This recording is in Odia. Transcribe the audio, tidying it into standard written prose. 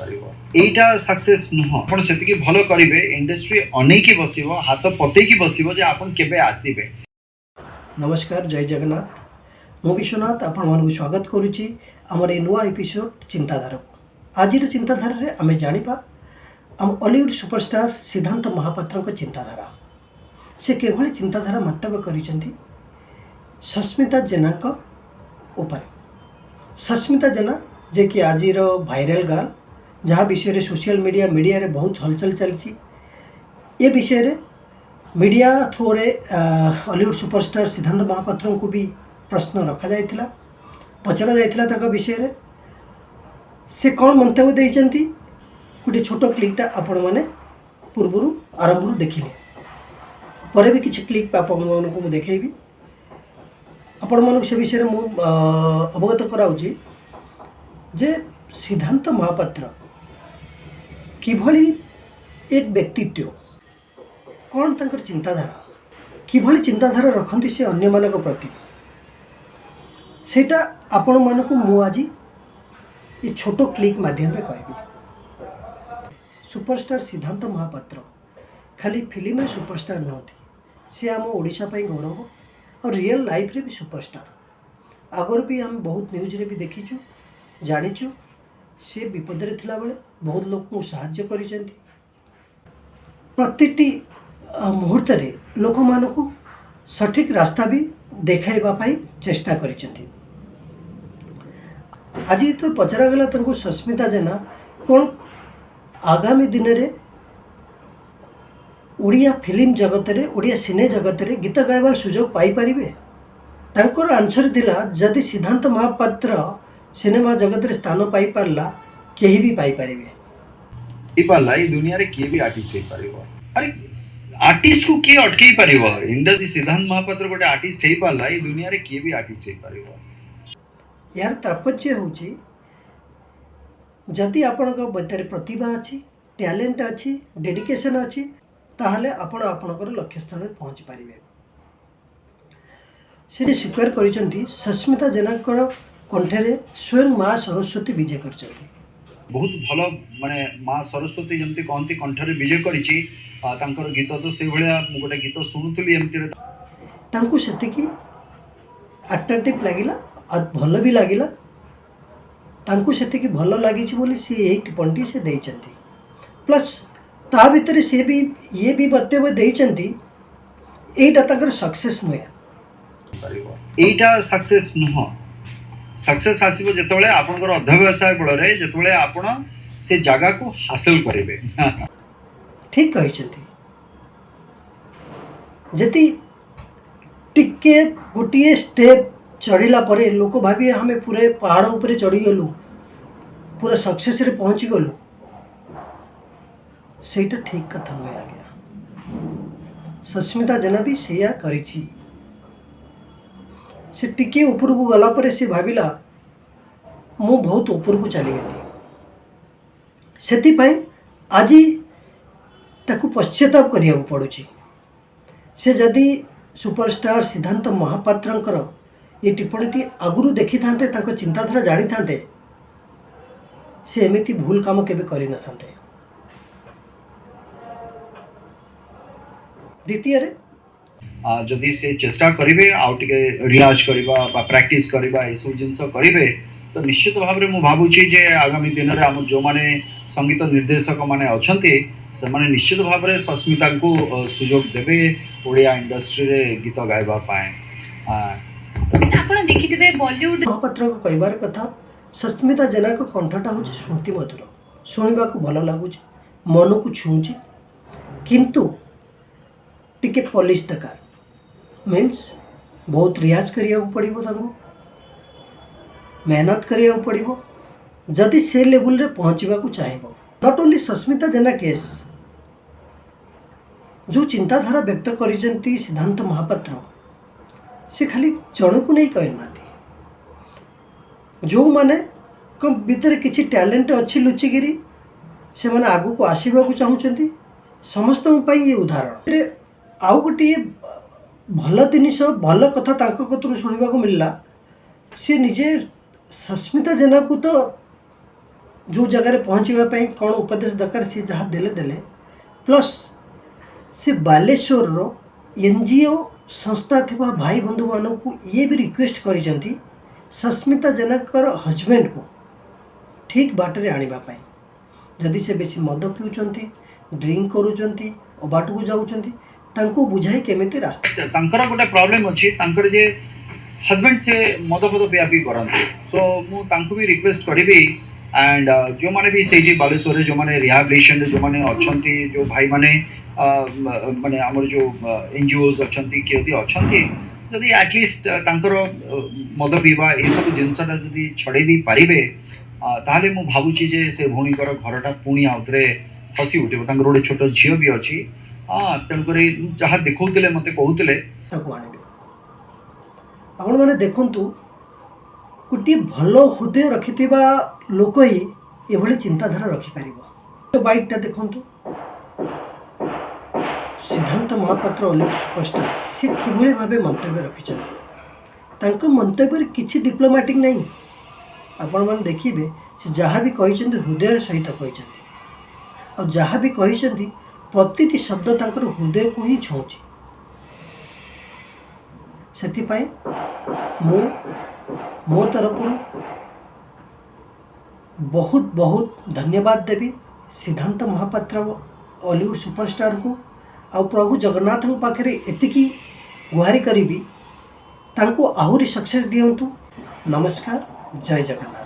ହେଇପାରିବ। ଏଇଟା ସକ୍ସେସ୍ ନୁହଁ। ଆପଣ ସେତିକି ଭଲ କରିବେ, ଇଣ୍ଡଷ୍ଟ୍ରି ଅନେଇକି ବସିବ, ହାତ ପତେଇକି ବସିବ ଯେ ଆପଣ କେବେ ଆସିବେ। ନମସ୍କାର, ଜୟ ଜଗନ୍ନାଥ। ମୁଁ ବିଶ୍ୱନାଥ ଆପଣମାନଙ୍କୁ ସ୍ୱାଗତ କରୁଛି ଆମର ଏଇ ନୂଆ ଏପିସୋଡ଼ ଚିନ୍ତାଧାରାକୁ। ଆଜିର ଚିନ୍ତାଧାରାରେ ଆମେ ଜାଣିବା ଆମ ଅଲିଉଡ଼ ସୁପରଷ୍ଟାର ସିଦ୍ଧାନ୍ତ ମହାପାତ୍ରଙ୍କ ଚିନ୍ତାଧାରା। ସେ କିଭଳି ଚିନ୍ତାଧାରା ମନ୍ତବ୍ୟ କରିଛନ୍ତି ସସ୍ମିତା ଜେନାଙ୍କ ଉପରେ। ସସ୍ମିତା ଜେନା ଯିଏକି ଆଜିର ଭାଇରାଲ ଗାର୍ଲ, ଯାହା ବିଷୟରେ ସୋସିଆଲ ମିଡ଼ିଆରେ ବହୁତ ହଲଚଲ ଚାଲିଛି। ଏ ବିଷୟରେ ମିଡ଼ିଆ ଥ୍ରୋରେ ଅଲିଉଡ଼ ସୁପରଷ୍ଟାର ସିଦ୍ଧାନ୍ତ ମହାପାତ୍ରଙ୍କୁ ବି ପ୍ରଶ୍ନ ରଖାଯାଇଥିଲା, ପଚରା ଯାଇଥିଲା ତାଙ୍କ ବିଷୟରେ। ସେ କ'ଣ ମନ୍ତବ୍ୟ ଦେଇଛନ୍ତି, ଗୋଟେ ଛୋଟ କ୍ଲିପ୍ଟା ଆପଣମାନେ ପୂର୍ବରୁ ଆରମ୍ଭରୁ ଦେଖିଲେ। ପରେ ବି କିଛି କ୍ଲିପ୍ ଆପଣମାନଙ୍କୁ ମୁଁ ଦେଖେଇବି। ଆପଣମାନଙ୍କୁ ସେ ବିଷୟରେ ମୁଁ ଅବଗତ କରାଉଛି ଯେ ସିଦ୍ଧାନ୍ତ ମହାପାତ୍ର କିଭଳି ଏକ ବ୍ୟକ୍ତିତ୍ୱ, କ'ଣ ତାଙ୍କର ଚିନ୍ତାଧାରା, କିଭଳି ଚିନ୍ତାଧାରା ରଖନ୍ତି ସେ ଅନ୍ୟମାନଙ୍କ ପ୍ରତି, ସେଇଟା ଆପଣମାନଙ୍କୁ ମୁଁ ଆଜି ଏ ଛୋଟ କ୍ଲିପ୍ ମାଧ୍ୟମରେ କହିବି। ସୁପରଷ୍ଟାର ସିଦ୍ଧାନ୍ତ ମହାପାତ୍ର ଖାଲି ଫିଲ୍ମରେ ସୁପରଷ୍ଟାର ନୁହନ୍ତି, ସେ ଆମ ଓଡ଼ିଶା ପାଇଁ ଗୌରବ ଆଉ ରିଅଲ୍ ଲାଇଫ୍ରେ ବି ସୁପରଷ୍ଟାର। ଆଗରୁ ବି ଆମେ ବହୁତ ନ୍ୟୁଜ୍ରେ ବି ଦେଖିଛୁ, ଜାଣିଛୁ, ସେ ବିପଦରେ ଥିଲାବେଳେ ବହୁତ ଲୋକଙ୍କୁ ସାହାଯ୍ୟ କରିଛନ୍ତି। ପ୍ରତିଟି ମୁହୂର୍ତ୍ତରେ ଲୋକମାନଙ୍କୁ ସଠିକ୍ ରାସ୍ତା ବି ଦେଖାଇବା ପାଇଁ ଚେଷ୍ଟା କରିଛନ୍ତି। ଆଜି ଯେତେବେଳେ ପଚରାଗଲା ତାଙ୍କୁ, ସସ୍ମିତା ଜେନା କ'ଣ ଆଗାମୀ ଦିନରେ ଓଡ଼ିଆ ଫିଲ୍ମ ଜଗତରେ, ଓଡ଼ିଆ ସିନେ ଜଗତରେ ଗୀତ ଗାଇବାର ସୁଯୋଗ ପାଇପାରିବେ, ତାଙ୍କର ଆନ୍ସର୍ ଥିଲା, ଯଦି ସିଦ୍ଧାନ୍ତ ମହାପାତ୍ର ସିନେମା ଜଗତରେ ସ୍ଥାନ ପାଇପାରିଲା, କେହି ବି ପାଇପାରିବେ। ହେଇପାରିଲା, ଏଇ ଦୁନିଆରେ କିଏ ବି ଆର୍ଟିଷ୍ଟ ହେଇପାରିବ। ଆରେ, ଆର୍ଟିଷ୍ଟକୁ କିଏ ଅଟକେଇ ପାରିବ? ଇଣ୍ଡଷ୍ଟ୍ରି ସିଦ୍ଧାନ୍ତ ମହାପାତ୍ର ଗୋଟେ ଆର୍ଟିଷ୍ଟ ହେଇପାରିଲା, ଏଇ ଦୁନିଆରେ କିଏ ବି ଆର୍ଟିଷ୍ଟ ହେଇପାରିବ। ଏହାର ତାତ୍ପର୍ଯ୍ୟ ହେଉଛି, ଯଦି ଆପଣଙ୍କ ଭିତରେ ପ୍ରତିଭା ଅଛି, ଟ୍ୟାଲେଣ୍ଟ ଅଛି, ଡେଡିକେସନ୍ ଅଛି, ତାହେଲେ ଆପଣ ଆପଣଙ୍କର ଲକ୍ଷ୍ୟସ୍ଥଳରେ ପହଞ୍ଚି ପାରିବେ। ସେ ସ୍ୱୀକାର କରିଛନ୍ତି, ସସ୍ମିତା ଜେନାଙ୍କର କଣ୍ଠରେ ସ୍ୱୟଂ ମା ସରସ୍ୱତୀ ବିଜେ କରିଛନ୍ତି। ବହୁତ ଭଲ, ମାନେ ମା ସରସ୍ୱତୀ ଯେମିତି କହନ୍ତି କଣ୍ଠରେ ବିଜେ କରିଛି, ତାଙ୍କର ଗୀତ ତ ସେଇଭଳିଆ। ମୁଁ ଗୋଟେ ଗୀତ ଶୁଣୁଥିଲି ଏମିତିରେ। ତାଙ୍କୁ ସେତିକି ଆଟ୍ରାକ୍ଟିଭ୍ ଲାଗିଲା ଆଉ ଭଲ ବି ଲାଗିଲା। ତାଙ୍କୁ ସେତିକି ଭଲ ଲାଗିଛି ବୋଲି ସିଏ ଏଇ ଟିପ୍ପଣୀଟି ସେ ଦେଇଛନ୍ତି। ପ୍ଲସ୍ ତା ଭିତରେ ସିଏ ବି ଇଏ ବି ବକ୍ତବ୍ୟ ଦେଇଛନ୍ତି, ଏଇଟା ତାଙ୍କର ସକ୍ସେସ୍ ନୁହେଁ। ପାରିବ। ଏଇଟା ସକ୍ସେସ୍ ନୁହଁ। ସକ୍ସେସ୍ ଆସିବ ଯେତେବେଳେ ଆପଣଙ୍କର ଅଧ୍ୟବସାୟ ବଳରେ ଯେତେବେଳେ ଆପଣ ସେ ଜାଗାକୁ ହାସଲ କରିବେ। ଠିକ୍ କହିଛନ୍ତି। ଯଦି ଟିକେ ଗୋଟିଏ ଷ୍ଟେପ୍ ଚଢ଼ିଲା ପରେ ଲୋକ ଭାବିବେ ଆମେ ପୁରା ପାହାଡ଼ ଉପରେ ଚଢ଼ିଗଲୁ, ପୁରା ସକ୍ସେସ୍ରେ ପହଞ୍ଚିଗଲୁ, ସେଇଟା ଠିକ୍ କଥା ନୁହେଁ ଆଜ୍ଞା। ସସ୍ମିତା ଜେନା ବି ସେଇଆ କରିଛି। ସେ ଟିକିଏ ଉପରକୁ ଗଲା ପରେ ସେ ଭାବିଲା, ମୁଁ ବହୁତ ଉପରକୁ ଚାଲିଗଲି। ସେଥିପାଇଁ ଆଜି ତାକୁ ପଶ୍ଚାତାପ କରିବାକୁ ପଡ଼ୁଛି। ସେ ଯଦି ସୁପରଷ୍ଟାର ସିଦ୍ଧାନ୍ତ ମହାପାତ୍ରଙ୍କର ଏ ଟିପ୍ପଣୀଟି ଆଗରୁ ଦେଖିଥାନ୍ତେ, ତାଙ୍କ ଚିନ୍ତାଧାରା ଜାଣିଥାନ୍ତେ, ସେ ଏମିତି ଭୁଲ କାମ କେବେ କରିନଥାନ୍ତେ। ଦ୍ୱିତୀୟରେ ଯଦି ସେ ଚେଷ୍ଟା କରିବେ, ଆଉ ଟିକେ ରିଆଜ କରିବା ବା ପ୍ରାକ୍ଟିସ କରିବା, ଏସବୁ ଜିନିଷ କରିବେ, ତ ନିଶ୍ଚିତ ଭାବରେ ମୁଁ ଭାବୁଛି ଯେ ଆଗାମୀ ଦିନରେ ଆମର ଯେଉଁମାନେ ସଙ୍ଗୀତ ନିର୍ଦ୍ଦେଶକ ମାନେ ଅଛନ୍ତି, ସେମାନେ ନିଶ୍ଚିତ ଭାବରେ ସସ୍ମିତାଙ୍କୁ ସୁଯୋଗ ଦେବେ ଓଡ଼ିଆ ଇଣ୍ଡଷ୍ଟ୍ରିରେ ଗୀତ ଗାଇବା ପାଇଁ। ଆପଣ ଦେଖିଥିବେ ବଲିଉଡ ମହାପାତ୍ରଙ୍କ କହିବାର କଥା, ସସ୍ମିତା ଜେନାଙ୍କ କଣ୍ଠଟା ହେଉଛି ଶ୍ରୁତି ମଧୁର, ଶୁଣିବାକୁ ଭଲ ଲାଗୁଛି, ମନକୁ ଛୁଉଁଛି, କିନ୍ତୁ ଟିକେ ପଲିସ୍ ଦରକାର। ମିନ୍ସ ବହୁତ ରିଆଜ କରିବାକୁ ପଡ଼ିବ, ତାଙ୍କୁ ମେହନତ କରିବାକୁ ପଡ଼ିବ ଯଦି ସେ ଲେବୁଲରେ ପହଞ୍ଚିବାକୁ ଚାହିଁବ। Not only Sasmita Jena case, ଯେଉଁ ଚିନ୍ତାଧାରା ବ୍ୟକ୍ତ କରିଛନ୍ତି ସିଦ୍ଧାନ୍ତ ମହାପାତ୍ର, ସେ ଖାଲି ଜଣକୁ ନେଇ କହିନାହାନ୍ତି। ଯେଉଁମାନଙ୍କ ଭିତରେ କିଛି ଟ୍ୟାଲେଣ୍ଟ ଅଛି ଲୁଚିକିରି, ସେମାନେ ଆଗକୁ ଆସିବାକୁ ଚାହୁଁଛନ୍ତି, ସମସ୍ତଙ୍କ ପାଇଁ ଇଏ ଉଦାହରଣ। ଏଥିରେ ଆଉ ଗୋଟିଏ ଭଲ ଜିନିଷ, ଭଲ କଥା ତାଙ୍କ କତିରୁ ଶୁଣିବାକୁ ମିଳିଲା। ସେ ନିଜେ ସସ୍ମିତା ଜେନାକୁ ତ ଯେଉଁ ଜାଗାରେ ପହଞ୍ଚିବା ପାଇଁ କ'ଣ ଉପଦେଶ ଦରକାର, ସିଏ ଯାହା ଦେଲେ ଦେଲେ। ପ୍ଲସ୍ ସେ ବାଲେଶ୍ୱରର ଏନ୍ଜିଓ ସଂସ୍ଥା ଥିବା ଭାଇ ବନ୍ଧୁମାନଙ୍କୁ ଇଏ ବି ରିକ୍ୱେଷ୍ଟ କରିଛନ୍ତି ସସ୍ମିତା ଜେନାଙ୍କର ହଜବେଣ୍ଡକୁ ଠିକ୍ ବାଟରେ ଆଣିବା ପାଇଁ। ଯଦି ସେ ବେଶୀ ମଦ ପିଉଛନ୍ତି, ଡ୍ରିଙ୍କ କରୁଛନ୍ତି, ଅବାଟକୁ ଯାଉଛନ୍ତି, ତାଙ୍କୁ ବୁଝାଇ କେମିତି ରାସ୍ତା ତାଙ୍କର ଗୋଟେ ପ୍ରୋବ୍ଲେମ୍ ଅଛି, ତାଙ୍କର ଯେ ହଜବେଣ୍ଡ ସେ ମଦ ଫଦ ପିଆ ପିଇ କରନ୍ତି। ସୋ ମୁଁ ତାଙ୍କୁ ବି ରିକ୍ୱେଷ୍ଟ କରିବି ଆଣ୍ଡ ଯେଉଁମାନେ ବି ସେଇଠି ବାଲେଶ୍ୱରରେ ଯେଉଁମାନେ ରିହାବିଲିଟେସନରେ ଯେଉଁମାନେ ଅଛନ୍ତି, ଯେଉଁ ଭାଇମାନେ ମାନେ ଆମର ଯେଉଁ ଏନ୍ଜିଓଜ ଅଛନ୍ତି କି ଯଦି ଅଛନ୍ତି, ଯଦି ଆଟଲିଷ୍ଟ ତାଙ୍କର ମଦ ପିଇବା ଏସବୁ ଜିନିଷଟା ଯଦି ଛଡ଼େଇ ଦେଇ ପାରିବେ, ତାହେଲେ ମୁଁ ଭାବୁଛି ଯେ ସେ ଭଉଣୀଙ୍କର ଘରଟା ପୁଣି ଆଉଥରେ ହସି ଉଠିବ। ତାଙ୍କର ଗୋଟେ ଛୋଟ ଝିଅ ବି ଅଛି। ହଁ, ତେଣୁକରି ଯାହା ଦେଖାଉଥିଲେ, ମୋତେ କହୁଥିଲେ। ତାକୁ ଆଣିବେ। ଆପଣମାନେ ଦେଖନ୍ତୁ, ଗୋଟିଏ ଭଲ ହୃଦୟ ରଖିଥିବା ଲୋକ ହିଁ ଏଭଳି ଚିନ୍ତାଧାରା ରଖିପାରିବ। ବାଇକ୍ଟା ଦେଖନ୍ତୁ, ସିଦ୍ଧାନ୍ତ ମହାପାତ୍ର, ଅଲିଉଡ଼ ସୁପରଷ୍ଟାର, ସେ କିଭଳି ଭାବେ ମନ୍ତବ୍ୟ ରଖିଛନ୍ତି। ତାଙ୍କ ମନ୍ତବ୍ୟରେ କିଛି ଡିପ୍ଲୋମାଟିକ୍ ନାହିଁ। ଆପଣମାନେ ଦେଖିବେ, ସେ ଯାହା ବି କହିଛନ୍ତି ହୃଦୟର ସହିତ କହିଛନ୍ତି ଆଉ ଯାହା ବି କହିଛନ୍ତି ପ୍ରତିଟି ଶବ୍ଦ ତାଙ୍କର ହୃଦୟକୁ ହିଁ ଛୁଉଁଛି। ସେଥିପାଇଁ ମୁଁ ମୋ ତରଫରୁ ବହୁତ ବହୁତ ଧନ୍ୟବାଦ ଦେବି ସିଦ୍ଧାନ୍ତ ମହାପାତ୍ର ଅଲିଉଡ଼ ସୁପରଷ୍ଟାରଙ୍କୁ ଆଉ ପ୍ରଭୁ ଜଗନ୍ନାଥଙ୍କ ପାଖରେ ଏତିକି ଗୁହାରି କରିବି, ତାଙ୍କୁ ଆହୁରି ସକ୍ସେସ୍ ଦିଅନ୍ତୁ। ନମସ୍କାର, ଜୟ ଜଗନ୍ନାଥ।